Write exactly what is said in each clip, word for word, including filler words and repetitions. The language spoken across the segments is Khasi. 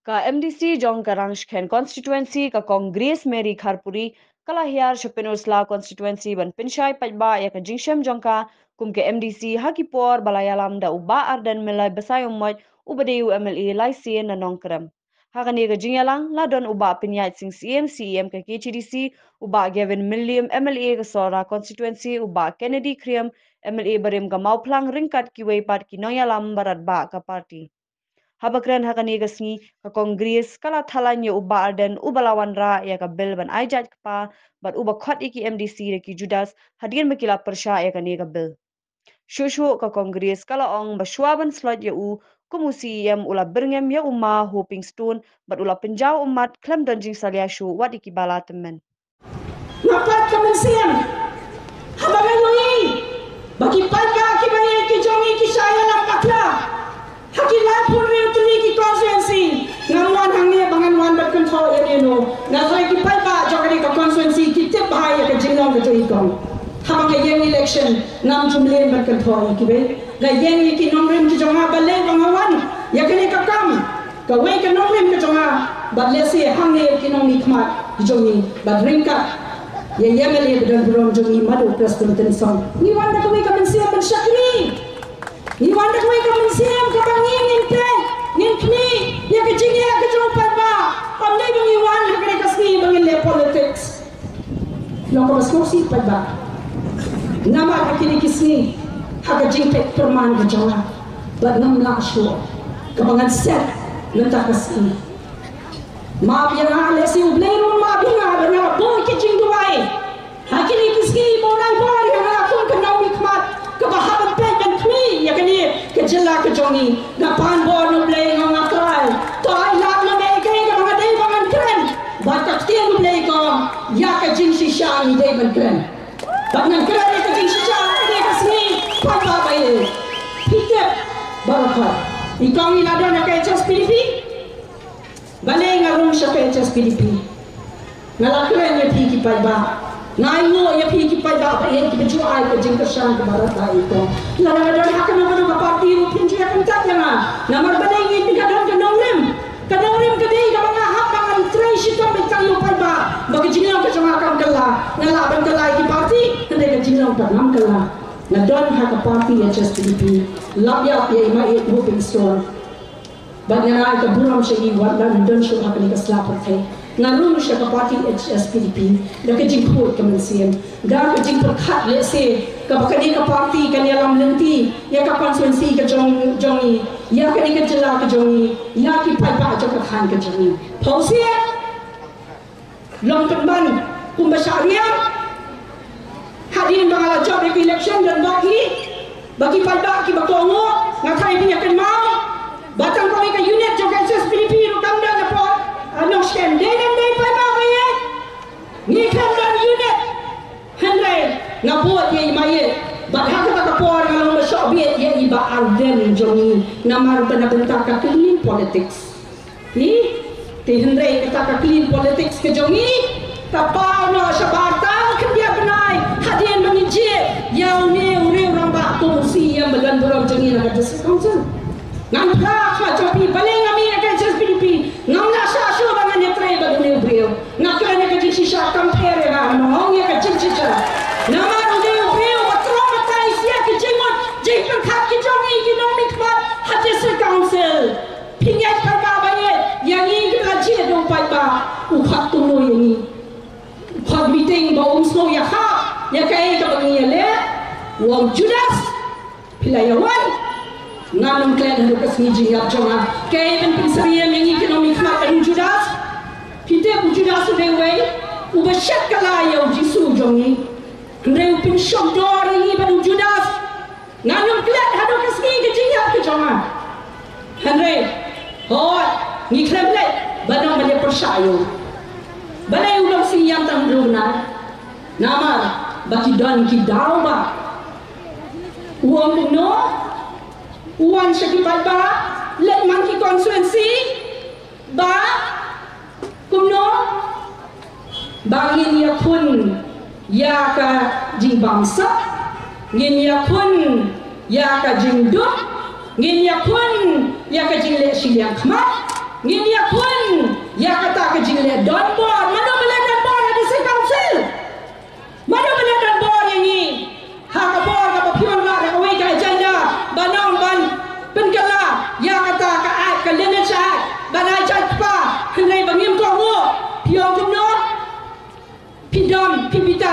Ka M D C jong ka Rangshken Constituency, ka Kong Grace Mary Kharpuri, ka la hiar sha Pynursla Constituency ban pynshai paidbah ïa ka jingshem jong ka kum ka M D C ha ki por ba la ïalam da u Bah Ardent Miller Basaiawmoit, uba dei u M L A lai sien na Nongkrem. Ha kane ka jingïalang la don u Bah Pynïaid Sing Syiem, C E M ka K H A D C, u Bah Gavin Mylliem, M L A ka Sohra Constituency, u Bah Kennedy Khyriem, M L A barim ka Mawphlang, ryngkat kiwei pat ki nongïalam ba radbah ka party. Haba kren ha kane ka sngi, ka Kong Grace ka la thalan ïa u Bah Ardent, uba la wanrah ïa ka bill ban ai jait kpa bad uba khot ïa ki M D C da ki Judas hadien ba ki la pyrshah ïa kane ka bill. Shuh shuh ka Kong Grace ka la ong ba shuwa ban slot ïa u kum u C E M, u la byrngem ïa u Ma Hoping Stone bad u la pynjaw ummat khlem don jingsalia shuh wat ïa ki ba la tymmen. Nga pat ka mynsiem, haba nga ïohi ba ki paidbah kiba ïeit ki jong ngi ki shah ïalam bakla ha ki laiphew hynriew tylli ki constituency, ngam wan hangne ba ngan wan ban kynthoh ïa kino. Nga tharai ki paidbah jong kane ka constituency ki tip bha ïa ka jinglong ka jong i Kong. Haba nga ïeng election ngam ju mlien ban kynthoh ïa kiwei. Nga ïeng ïa ki nongrim ki jong nga balei ba nga wan ïa kane ka kam. Kawei ka nongrim ka jong nga bad lehse hangne ki nongmihkhmat ki jong ngi bad ryngkat ïa ïa M L A ba don burom jong ngi Madu Prestone Tynsong. Ngi wan da kawei ka mynsiem ban shakri. Ngi wan da kawei ka mynsiem kaba ngi ngin trei, ngin khmih ïa ka jingeh ka jong u paidbah. Ym dei ba ngi wan ha kane ka sngi ba ngin leh politics. Long kaba sngewsih paidbah. Namar ha kine ki sngi ha ka jingpeit pyrman ka jong nga bad ngam lah shuh kaba ngan set mynta ka sngi. Map ïa nga, lehse U Blei ruh un map ïa nga ba nga la buh ki jingduwai. Ha kine ki sngi ba u la ai bor ïa nga kum ka nongmihkhmat kaba hap ban peit ban khmih ïa kane ka jylla ka jong ngi. Nga pan bor na U Blei, nga ong, A Trai, to ai lad ma me ïa kaei kaba nga dei ba ngan kren. Bad ka ktien U Blei ka ong, ïa ka jingshisha ngi dei ban kren. Bad ngan kren ïa ka jingshisha ha kane ka sngi, paidbah ba ïeit. Phi tip baroh. I Kong, i la don ha ka H S P D P. Balei nga rung sha ka H S P D P? Nga la kren ïa phi ki paidbah. Nga ainguh ïa phi ki paidbah ba ïeit kiba ju ai ka jingkyrshan kaba radbah ïa i Kong. Lada nga don ha kano kano ka party ruh phin ju ïa kyntait ïa nga. Namar balei? Ngi phi ka don ka nongrim. Ka nongrim ka dei kaba nga hap ba ngan trei shitom beit tang ïa u paidbah ba ka jinglong ka jong nga kam kylla. Nga lah ban kylla ïa ki party, hynrei ka jinglong pat ngam kylla. Nga don ha ka party H S P D P. Lap ïap ïa i Maieit Hoping Stone. Bad nga ai ka burom sha i wat la don shuh ha kane ka sla pyrthei. Nga rung sha ka party H S P D P da ka jingkhuid ka mynsiem, da ka jingpyrkhat lehse kaba kane ka party kan ïalam lynti ïa ka constituency ka jong, jong i, ïa kane ka jylla ka jong i, ïa ki paidbah jong ka thaiñ ka jong i. Pawsiat long pynban kumba shah riam. Hadien ba nga la jop ïa ka election don bok hi ba ki paidbah kiba kohnguh, nga tharai phi ïa kynmaw ba tang kawei ka unit jong ka H S P D P ruh kam don hapoh, ah, Nongshken. Dei ne ym dei paidbah ba ïeit? Ngi khlem don unit. Hynrei nga bud ïa i Maieit bad ha kata ka por nga long ba shoh bieit ïa i Bah Ardent jong ngi namar ba na bynta ka clean politics. Ni, te hynrei kata ka clean politics ka jong ngi ka paw noh shabar tang khyndiat bnai hadien ba ngi jied ïa une u riew rangbah kum u C E M ba don burom jong ngi na ka District Council. Ngan phla ha ka jong phi, balei nga mih na ka H S P D P? Ngam lah shuh shuh ba ngan ïatrei bad une u briew. Nga kren ïa ka jingshisha, kam pher ïa nga, nga ong ïa ka jingshisha. Namar une u briew u traumatise ïa ki jingmut jingpyrkhat ki jong ngi ki nongmihkhmat ha District Council. Phi ngeit paidbah ba ïeit, ïa ngi kiba la jied da u paidbah, u khot kumno ïa ngi? U khot meeting ba um sngew ïahap ïa kaei kaba ngi ïaleh. U ong, Judas, phi la ïa wan? Ngan ym klet haduh ka sngi jingïap jong nga. Kaei ban pynsyriem ïa ngi ki nongmihkhmat kum u Judas? Phi tip u Judas u dei uwei uba shet kylla ïa u Jisu jong ngi. Hynrei u pynshong dor ïa ngi bad u Judas. Ngan ym klet haduh ka sngi ka jingïap ka jong nga. Hynrei hooid, ngi khlem leit ban ym ban ïa pyrshah ïa u. Balei u long C E M tang hynriew bnai? Namar ba ki don ki daw ba u ong kumno, u wan sha ki paidbah, leit man ki constituency, ba kumno, ba ngin ïakhun ïa ka jingbamsap, ngin ïakhun ïa ka jingduk, ngin ïakhun ïa ka jingleh shiliang khmat, ngin ïakhun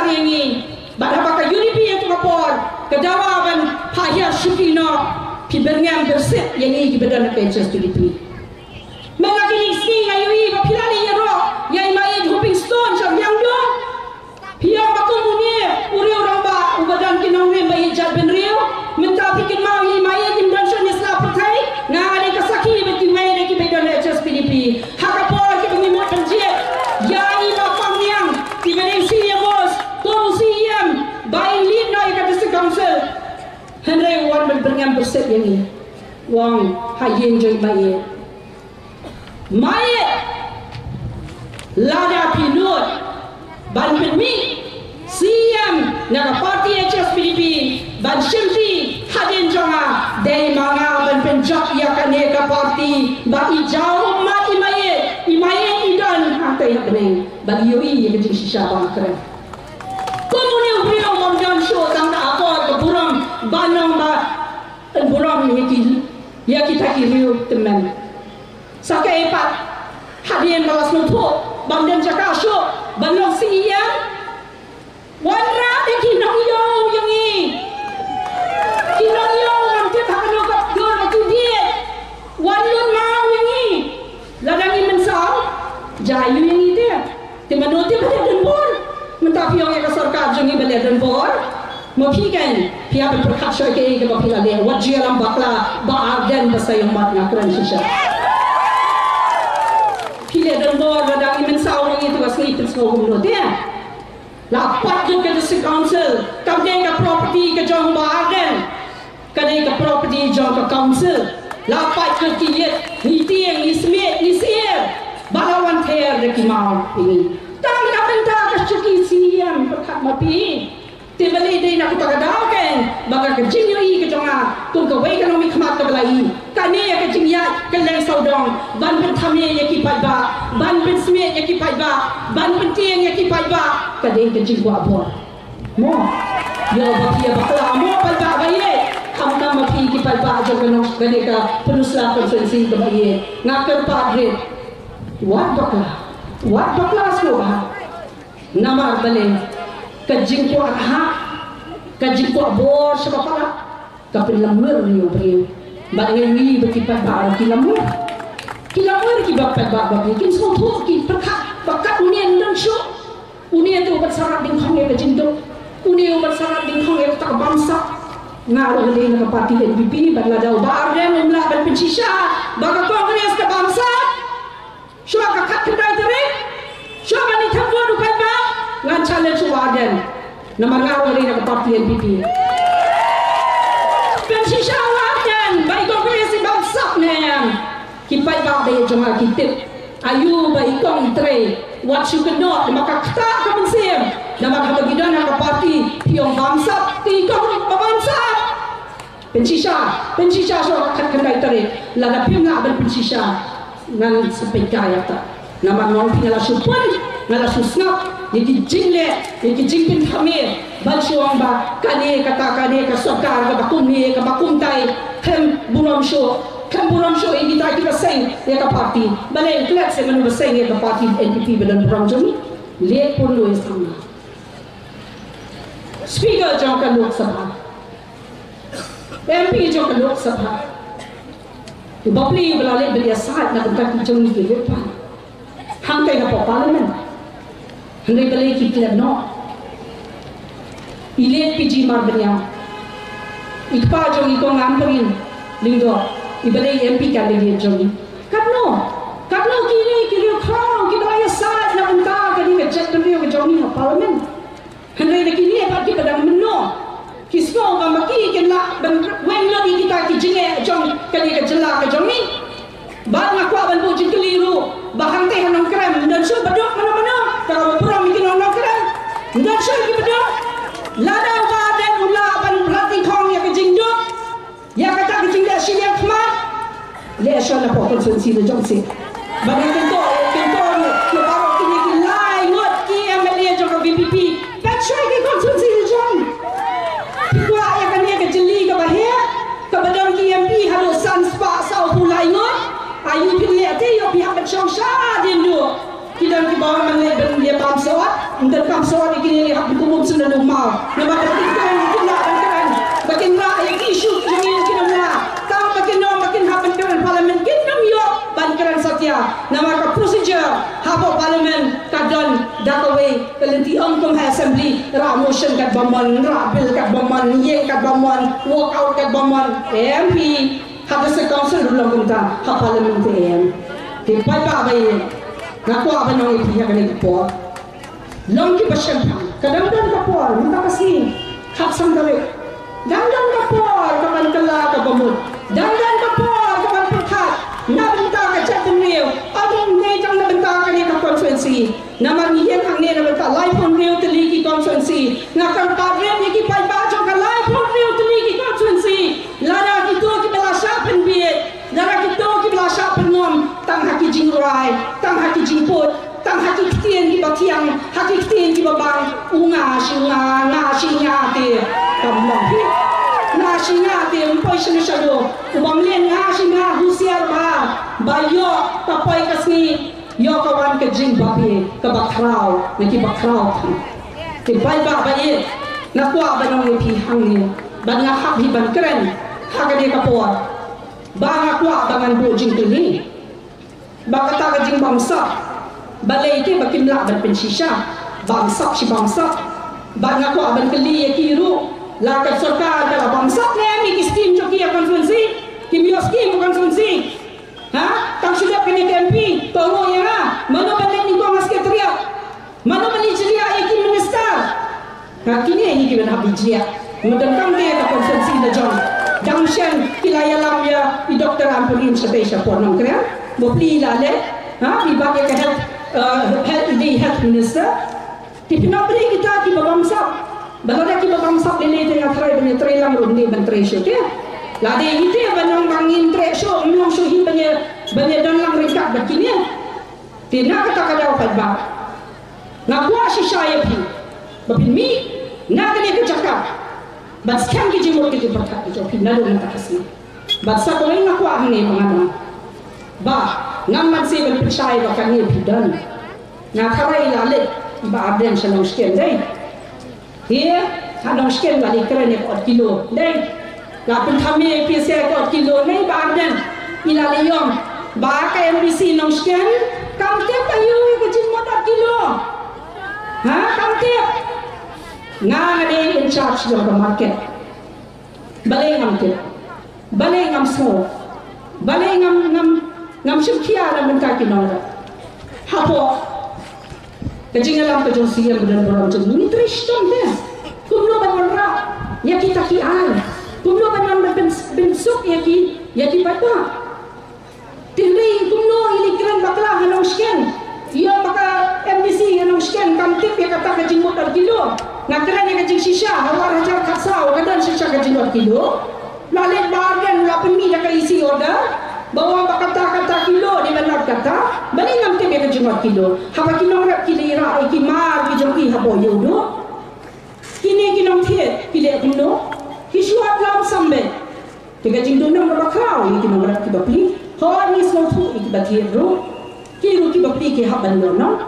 ïa ngi. Bad haba ka U D P ïa tu ka por ka dawa ban phah hiar shuki noh, phi byrngem byrsit ïa ngi kiba don ha ka H S P D P. Mynta kine ki sngi nga ïohi ba phi la leit ïaroh ïa i Maieit Hoping Stone sha Mawlieh. Phi ong ba kum une u riew rangbah uba don ki nongrim ba ïeit jaitbynriew, mynta phi kynmaw ïa i Maieit im don shuh ne sla pyrthei. Nga dei ka sakhi ba ki Maieit kiba don ha H S P D P. Ha ka por kiba ngi mut ban jied ïa i Bah Pangniang kiba dei C E O, kum C E M, ba in lead noh ïa ka District Council. Hynrei u wan ban byrngem byrsit ïa ngi. U ong ha ïing jong i Maieit. Maieit, lada phi nud ban pynmih C E M na ka party H S P D P ban shimti hadien jong nga, dei ma nga ban pynjop ïa kane ka party ba i jaw ummat i Maieit, i Maieit i don hangtei ha bneng. Ba ïohi ïa ka jingshisha ba nga kren. Kum une u briew u bym don shuh tang da akor ka burom ba nong ba burom ïa ki, ïa kita ki riew tymmen. Sa kaei pat hadien ba la sngewthuh bym don jaka shuh ban long C E M. Wanrah ïa ki nongïew ïa ngi. Ki nongïew ngam tip ha kano ka dur ba ki diet. Wan lun maw ïa ngi. Lada ngi mynsaw, jia ïa ngi te. Te mano te ba leh donbor? Mynta phi ong ïa ka sorkar jong ngi ba leh donbor. Ma phi kan, phi hap ban pyrkhat shuh ïa kaei kaba phi la leh. Wat ju ïalam bakla, Bah Ardent ba sa ïohmat, nga kren shisha. Phi leh donbor lada ngi mynsaw ïa ngi, te ba sngi pynsngew kumno te. La pat kut ka District Council, kam dei ka property ka jong Bah Ardent. Ka dei ka property jong ka council. La pat kut ki ïit, ngi tieng, ngi smiej, ngi syier. Ba la wan ther da ki maw ïa ngi. Tang na bynta ka shuki C E M pyrkhat ma phi. Te balei dei na kata ka daw kan, ba ka jingïohi ka jong nga kum kawei ka nongmihkhmat kaba la ïohi. Kane ka jingïaid kylleng sawdong ban pynthame ïa ki paidbah, ban pynsmiej ïa ki paidbah, ban pyntieng ïa ki paidbah, ka dei ka jingkwah bor. Mo, ïa ba phi ïa bakla mo paidbah ba ïeit. Khamtam ma phi ki paidbah jong ka nong, kane ka Pynursla constituency kaba ïeit. Nga kyrpad rit, wat bakla, wat bakla sngewbha. Namar balei? Ka jingkwah ha, ka jingkwah bor sha ba palat, ka pynlamwir ïa u briew. Bad nga ïohi ba ki paidbah ruh ki lamwir. Ki lamwir ki ba paidbah ba phi, kin sngewthuh, ki pyrkhat ba kat une un don shuh. Une te u ban sa rat dyngkhong ïa ka jingduk. Une u ban sa rat dyngkhong ïa kata ka bamsap. Nga ruh nga dei na ka party N P P, bad lada u Bah Ardent um lah ban pynshisha ba ka Congress ka bamsap. Shuwa ka khatkhyndai tarik, shuwa ban ïathuh vote u paidbah, ngan challenge u Bah Ardent. Namar nga ruh nga dei na ka party N P P. Pynshisha u Bah Ardent ba i Congress i bamsap ne em. Ki paidbah ba ïeit jong nga ki tip. Aïu ba i kong i trei, wat shu kynnoh, namar ka ktah ka mynsiem. Namar haba ki don ha ka party, phi ong bamsap, te i kong ruh ba bamsap. Pynshisha, pynshisha shuwa ka khatkhyndai tarik. Lada phim lah ban pynshisha, ngan sa peit kai ïa kata. Namar nga ong phi, nga la shu pun, nga la shu sngap ïa ki jingleh, ïa ki jingpynthame ban shu ong ba kane kata, kane ka sorkar kaba kumne kaba kumtai. Khlem burom shuh, khlem burom shuh ïa kita kiba seng ïa ka party. Balei, klet seh mano ba seng ïa ka party N P P ba don burom jong ngi? Leh pun ïa samla. Speaker jong ka Lok Sabha, M P jong ka Lok Sabha, u bapli u ba la leit ban ïasaid na ka bynta ki jong ngi ki rit pan hangtai hapoh Parliament. Hynrei balei ki klet noh? I leit P G Marbaniang, i kpa jong i Kong Ampareen Lyngdoh, i ba dei M P candidate jong ngi. Katno, katno ki dei ki riewkhraw ki ba la ïasaid na ka bynta kane ka jaitbynriew ka jong ngi ha Parliament. Hynrei da kine pat kiba dang mynno, ki sngew ba ma ki kin lah ban weng lut ïa kita ki jingeh jong kane ka jylla ka jong ngi. Bad nga kwah ban buh jingkylli ruh ba hangtei ha Nongkrem, ym don shuh ba duk mano mano, ka ba burom ïa ki nong Nongkrem. Ym don shuh kiba duk. Lada u Bah Ardent u lah ban rat dyngkhong ïa ka jingduk, ïa kata ka jingleh shiliang khmat, leh shuwa na poh constituency la jong seh. Ba nga kyntu, kyntu ïa baroh kine ki lai ngut ki M L A jong ka V P P, peit shuwa ki constituency la jong. Phi kwah ïa kane ka jylli kaba heh, kaba don ki M P haduh san spah sawphew lai ngut? Aïu phi leh te, ïoh phi hap ban shong shadien duh. Ki don kiba wan ban leit ban ïa bam sot, ym donkam sot ïa kine, leit hap ban kum um sngewbha ban maw. Namar ba kin kren, kin lah ban kren, ba kin rah ïa ki issue jong ngi, kin ym lah. Tang ba kin ong ba kin hap ban kren Parliament, kin ym ïoh ban kren satia. Namar ka procedure hapoh Parliament ka don da kawei ka lynti, ym kum ha Assembly, rah motion katba mon, rah bill katba mon, ïeng katba mon, walk out katba mon. Em phi, ha District Council ruh long kumta, ha Parliament te em. Te paidbah ba ïeit, nga kwah ban ong ïa phi ha kane ka por, long kiba shemphang. Ka dang don ka por, mynta ka sngi khatsan tarik. Dang don ka por kaban kylla kaba mut. Dang don ka por kaban pyrkhat na bynta ka jaitbynriew. Ym dei tang na bynta kane ka constituency. Namar ngi ïeng hangne na bynta laiphew hynriew tylli ki constituency. Nga kyrpad rit ïa ki paidbah jong ka laiphew hynriew tylli ki constituency. Lada kito kiba la shah pynbiej, lada kito kiba la shah pynngom, tang ha ki jingrwai, tang ha ki jingput, tang ha ki ktien kiba thiang, ha ki ktien kiba bang, u nga shi nga, nga shi nga te. Kam long hi. Nga shi nga te, ym poi shano shano. U bym leh nga shi nga, husiar bha. Ba ïoh ka poi ka sngi, ïoh ka wan ka jingbabe kaba khraw na kiba khraw. Te paidbah ba ïeit, nga kwah ban ong ïa phi hangne, bad nga hap hi ban kren ha kane ka por. Ba nga kwah ba ngan buh jingkylli. Ba kata ka jingbamsap, balei te ba kim lah ban pynshisha? Bamsap shi bamsap. Bad nga kwah ban kylli ïa ki ruh, la ka sorkar ka la bamsap ne em ïa ki skim jong ki ha constituency? Kim ïoh skim ha constituency. Ha? Tang shu dep kane ka M P, to ruh ïa nga. Mano ban leit nyngkong ha secretariat? Mano ban ïa jylliew ïa ki minister? Ka kine hi ki ban hap ïa jylliew. Mynta kam te ka constituency la jong. Dang shen ki la ïalam ïa i Doctor Ampareen shatei shapoh Nongkrem. Bapli la leh. Ha, phi bat ïa ka health, uh, health, i dei health minister. Te phi nang pyrshah kita kiba bamsap. Ba lada kiba bamsap lei lei te nga tharai ban ïa trei lang ruh ym dei ban trei shuh te. Lada ïa ite ban ong ba ngim trei shuh, ngim long shuh hi ban ïa, ban ïa don lang ryngkat bad kine. Te na kata ka daw paidbah, nga kwah shisha ïa phi ba phin mih na kane ka jaka ban skhem ki jingmut ki jingpyrkhat ki jong phi naduh mynta ka sngi. Bad sa kawei nga kwah hangne ba ngan ong ba ngam banse ban pynshai ba kane phi don. Nga tharai la leit i Bah Ardent sha Nongshken dei. Hi, ha Nongshken la leit kren ïa ka ot kilo dei. La pynthame ïa phi sa ïa ka ot kilo dei Bah Ardent. I la leit ïong ba ka M D C Nongshken kam tip aïu ïa ka jingmut ot kilo. Ha, kam tip. Nga nga dei in charge jong ka market. Balei ngam tip? Balei ngam sngew? Balei ngam, ngam, ngam shim khia na bynta ki nongrep? Hapoh ka jingïalam ka jong C M ba don burom jong ngi, ngi trei shitom te. Kumno ban wanrah ïa kita ki aiñ? Kumno ban wan ban pyn, pynsuk ïa ki, ïa ki paidbah? Te hynrei kumno ngi leit kren bakla ha Nongshken? Ïa ba ka M D C ha Nongshken kam tip ïa kata ka jingmut ar kilo. Nga kren ïa ka jingshisha ha u ar hajar khatsaw ka don shisha ka jingmut ar kilo. La leit ba Ardent la pynmih da ka E C order ba wan ba kata kata kilo dei ban lar kata. Balei ngam tip ïa ka jingmut ar kilo? Haba ki nongrep ki leit rah ïa ki mar ki jong ki ha Bor Ïewduh, kine ki nongthied ki leh kumno? Ki shu ap lam sam beit. Te ka jingduhnong kaba khraw ïa ki nongrep kiba pli. Hooid ngi sngewthuh ïa kiba thied ruh. Ki ruh kiba pli ki hap ban duhnong.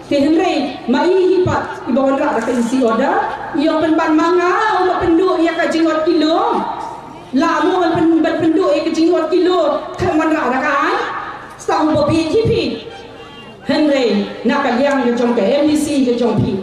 Te hynrei ma i hi pat iba wanrah da ka E C order, i ong pynban ma nga uba pynduh ïa ka jingmut kilo. La mo ban pyn, ban pynduh ïa ka jingmut kilo khlem wanrah da ka aiñ. Sa uba bieit hi phi. Hynrei na ka liang ka jong ka M D C ka jong phi,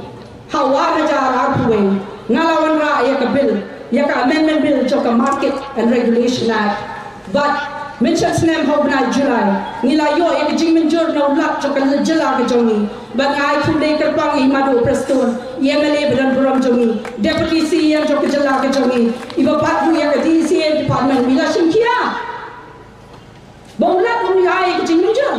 ha u ar hajar arphew wei nga la wanrah ïa ka bill, ïa ka Amendment Bill jong ka Market and Regulation Act. Bad mynshem snem ha u bnai July ngi la ïoh ïa ka jingmynjur na u Lat jong ka jylla ka jong ngi. Bad nga ai khublei kyrpang ïa i Madu Prestone, i M L A ba don burom jong ngi, Deputy C E M jong ka jylla ka jong ngi, iba bat ruh ïa ka D C A department, ngi la shim khia ba u Lat um ai ïa ka jingmynjur.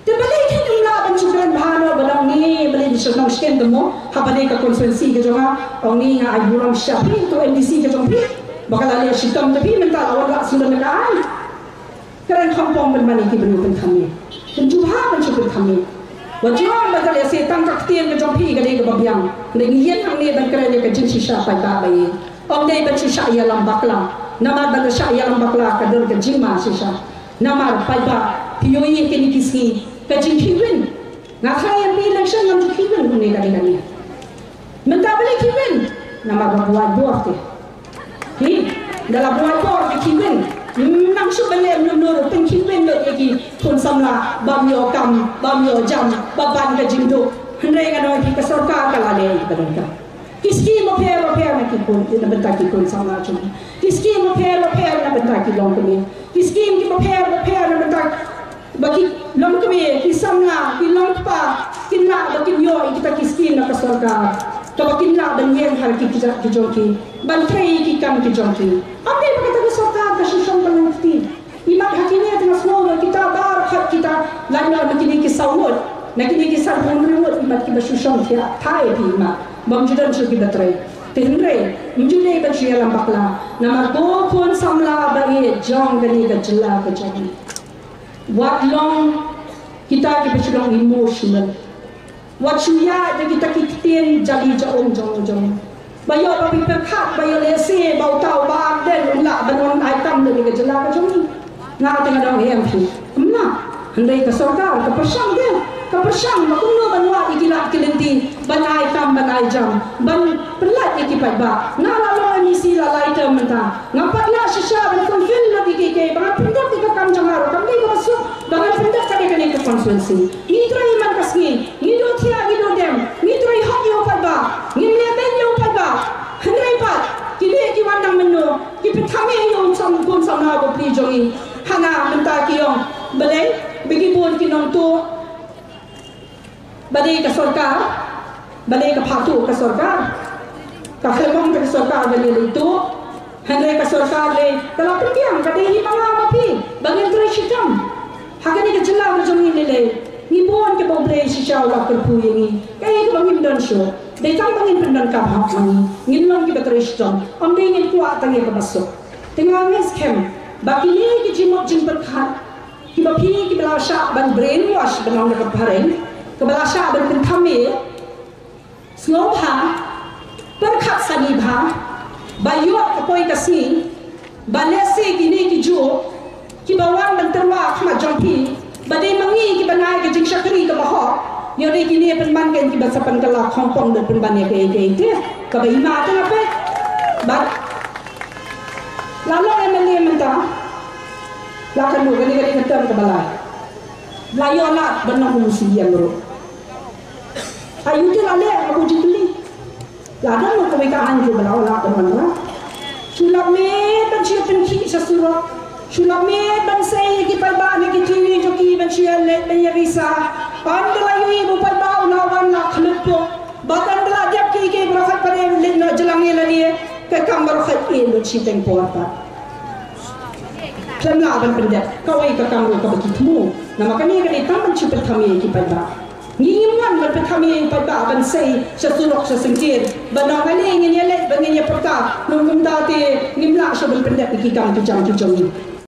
Te balei kin ym lah ban shu kren bha noh ba dang ngi, balei ngi shu Nongshken te mo, ha balei ka constituency ka jong nga, ong ngi nga ai burom sha phi, to M D C ka jong phi ba ka la leh shitom te phi, mynta la wanrah sngewbha ka ai. Kren kham pom ban ban ïa ki ban ïa pynthame. Pynjubha ban shu pynthame. Wat jubha ban ka leh se tang ka ktien ka jong phi ka dei kaba biang. Ngi ïeng hangne ban kren ïa ka jingshisha paidbah ba ïeit. Ym dei ban shu shah ïalam bakla. Namar ban shu shah ïalam bakla ka don ka jingma shisha. Namar paidbah, phi ïohi kine ki sngi ka jingkhih rin. Nga tharai ïa phi election ngam ju khie win kumne kane kane. Mynta balei khie win? Namar ba buaid bor te. Hi, da la buaid bor te khie win. Ym nang shuh ban leh ym nang nur pynkhie win lut ïa ki khun samla bym ïoh kam, bym ïoh jam, ba ban ka jingduk. Hynrei nga ong ïa phi ka sorkar ka la leh ïa ka donkam. Ki skim bapher bapher na ki khun, na bynta ki khun samla jong ngi. Ki skim bapher bapher na bynta ki longkmie. Ki skim ki bapher bapher na bynta ba ki longkmie, ki samla, ki longkpa kin lah ba kin ïoh ïa kita ki skim na ka sorkar. Kaba kin lah ban ïeng ha ki kjat ki jong ki, ban trei ïa ki kam ki jong ki. Ym dei ba kata ka sorkar ka shu shong bynriew kti. Imat ha kine te nga sngew ba kita baroh kita, lait noh na kine ki saw ngut, na kine ki sanphew hynriew ngut, imat kiba shu shong thiah thaiñ ïa phi imat. Bym ju don shuh kiba trei. Te hynrei ym ju dei ban shu ïalam bakla. Namar ko khun samla ba ïeit jong kane ka jylla ka jong ngi, wat long kita kiba shu long emotional. Wat shu ïaid da kita ki ktien jali ja um jong jong. Ba ïoh ba phi pyrkhat, ba ïoh lehse ba uta uba ardent un lah ban wan ai kam da ka jylla ka jong ngi. Nga te nga dang em phi. Ym lah. Hynrei ka sorkar ka pyrshang de, ka pyrshang ba kumno ban wad ïa ki lad ki lynti ban ai kam ban ai jam, ban pynlait ïa ki paidbah. Nga la long M E C la lai term mynta. Nga pat lah shisha ban fulfill lut ïa ki, ki ba ngan pyndep ïa ka kam jong nga ruh kam dei kaba suk ba ngan pyndep kat ïa kane ka constituency. Ngi trei man ka sngi, ngi duh thiah, ngi duh dem, ngi trei hok ïa u paidbah, ngim leh beiñ ïa u paidbah. Hynrei pat kine ki wan nang mynno ki pynthame ïa u sam, khun samla bapli jong ngi. Hana mynta ki ong balei ba ki bun ki nongtuh. Ba dei ka sorkar, ba dei ka phah tuh ka sorkar. Ka khlem ong ka sorkar ba dei tuh. Hynrei ka sorkar lei ka la pynbiang, ka dei hi ma nga ma phi ba ngin trei shitom ha kane ka jylla ka jong ngi. Lei lei ngi bun kiba U Blei shisha u la kyrkhu ïa ngi. Kaei kaba ngim don shuh, dei tang ba ngin pyndonkam hok ma ngi, ngin long kiba trei shitom. Ym dei ngin kwah tang ïa kaba suk. Te nga ngeit skhem ba kine ki jingmut jingpyrkhat kiba phi kiba la shah ban brainwash, ban ong da ka phareng, kiba la shah ban pynthame, sngewbha pyrkhat sani bha ba ïoh ka poi ka sngi ba lehse kine kijuh kiba wan ban tyrwa ha khmat jong phi ba dei ma ngi kiba nai ka jingshakri kaba hok, ïoh dei kine pynban kein kiba sa pynkylla khongpong da pynban ïa kaei kaei te kaba i ma te nga peit. Bad la long M L A mynta, la ka nu kane ka dei ka term kaba lai. La ïoh lad ban long kum u C E M ruh. Aïu te la leh, nga bym ju kylli. La don ruh kawei ka aiñ ruh ba la ïoh lad ban wanrah. Shu lap miet ban shu pynkhih sha surok. Shu lap miet ban sei ïa ki paidbah na ki T V jong ki ban shu ïaleit ban ïarisa. Ynda la ïohi ba u paidbah u la wan la khmih pok. Bad ynda la dep kiei kiei baroh khoit pat, ïaleit na jylliew ïa lade, ka kam baroh khoit ïa lut shiteng por pat. Khlem lah ban pyndep kawei ka kam ruh kaba ki thmu. Namar kane ka dei tang ban shu pynthame ïa ki paidbah. Ngi ngim wan ban pynthame ïa ki paidbah ban sei sha surok sha syngkien. Ban ong ale ngin ïaleit, ban ngin ïapyrta. Nang kumta te ngim lah shuh ban pyndep ïa ki kam ki jam ki jong ngi.